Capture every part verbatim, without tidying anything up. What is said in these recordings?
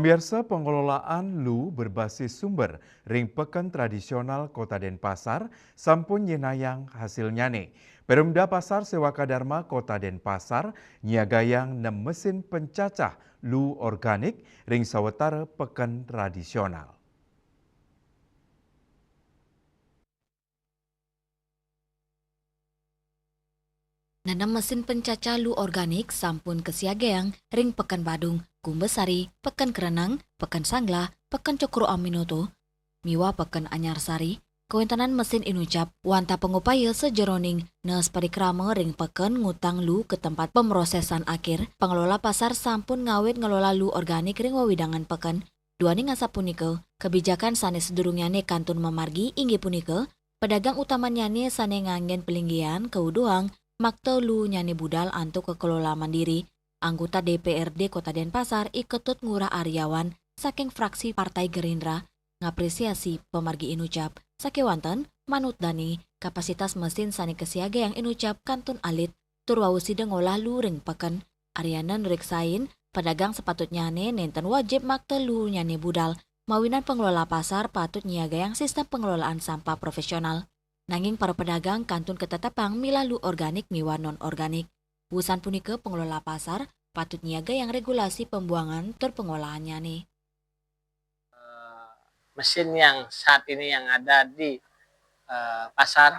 Pemirsa, pengelolaan lu berbasis sumber ring peken tradisional Kota Denpasar sampun nyenayang hasilnyane. Perumda Pasar Sewaka Dharma Kota Denpasar nyiagayang nem mesin pencacah lu organik ring sawetara peken tradisional. Nenem mesin pencacah lu organik sampun kasiagayang ring Peken Badung, Kumbasari, Peken Kereneng, Peken Sanglah, Peken Cokroaminoto, miwah Peken Anyarsari. Kawentenan mesin inucap wantah pangupaya sajeroning nes parikrama ring peken ngutang lu ka tempat pemrosesan akhir. Pengelola pasar sampun ngawit ngelola lu organik ring wewidangan peken. Duaning asapunika, kebijakan sane sadurungnyane kantun mamargi inggih punika, pedagang utamannyane sane nganggen palinggihan kauduhang makta lunyane budal antuk kelola mandiri. Anggota D P R D Kota Denpasar, I Ketut Ngurah Aryawan saking fraksi Partai Gerindra, ngapresiasi pamargi inucap. Sakewanten, manut dane, kapasitas mesin sane kasiagayang inucap kantun alit, tur wau sida ngolah lu ring peken. Ariana nriksain, pedagang sapatutnyane nenten wajib makta lunyane budal, mawinan pengelola pasar patut nyiagayang sistem pengelolaan sampah profesional. Nanging para pedagang kantun katetepang milah lu organik miwah non-organik. Wusan punika, pengelola pasar patut nyiagayang regulasi pembuangan tur pengolahannyane. Eh, mesin yang saat ini yang ada di, eh, pasar,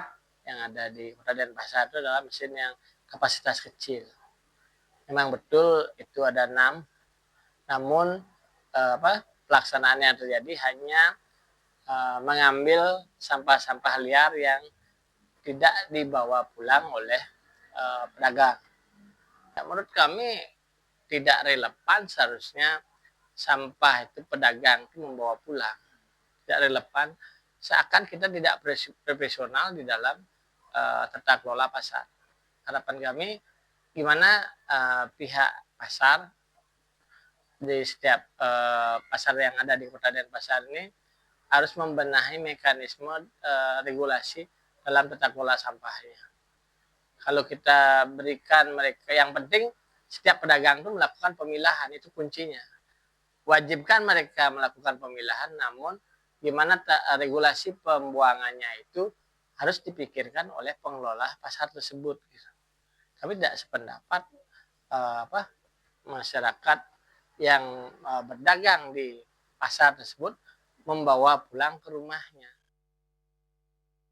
yang ada di Kota Denpasar itu adalah mesin yang kapasitas kecil. Memang betul itu ada enam, namun, eh, apa, pelaksanaan yang terjadi hanya, eh, mengambil sampah-sampah liar yang tidak dibawa pulang oleh, eh, pedagang. Ya, menurut kami tidak relevan seharusnya sampah itu pedagang itu membawa pulang. Tidak relevan, seakan kita tidak pres-, profesional di dalam, eh, tata kelola pasar. Harapan kami, gimana, eh, pihak pasar di setiap, eh, pasar yang ada di Kota Denpasar ini harus membenahi mekanisme, eh, regulasi dalam tata kelola sampahnya. Kalau kita berikan mereka, yang penting setiap pedagang itu melakukan pemilahan, itu kuncinya. Wajibkan mereka melakukan pemilahan, namun gimana ta-, regulasi pembuangannya itu harus dipikirkan oleh pengelola pasar tersebut, gitu. Kami tidak sependapat, eh, apa, masyarakat yang, eh, berdagang di pasar tersebut membawa pulang ke rumahnya.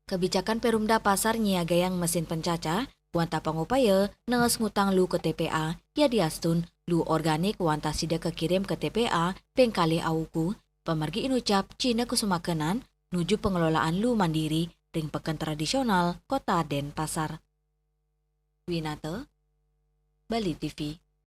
Kebijakan Perumda Pasar nyiagayang mesin pencacah, wantah pangupaya nees ngutang lu ka T P A, yadiastun lu organik wantah sida kakirim ka T P A ping kalih auku. Pamargi inucap Cina Kusumakenan nuju pengelolaan lu mandiri ring peken tradisional Kota Denpasar. Winata, Bali T V.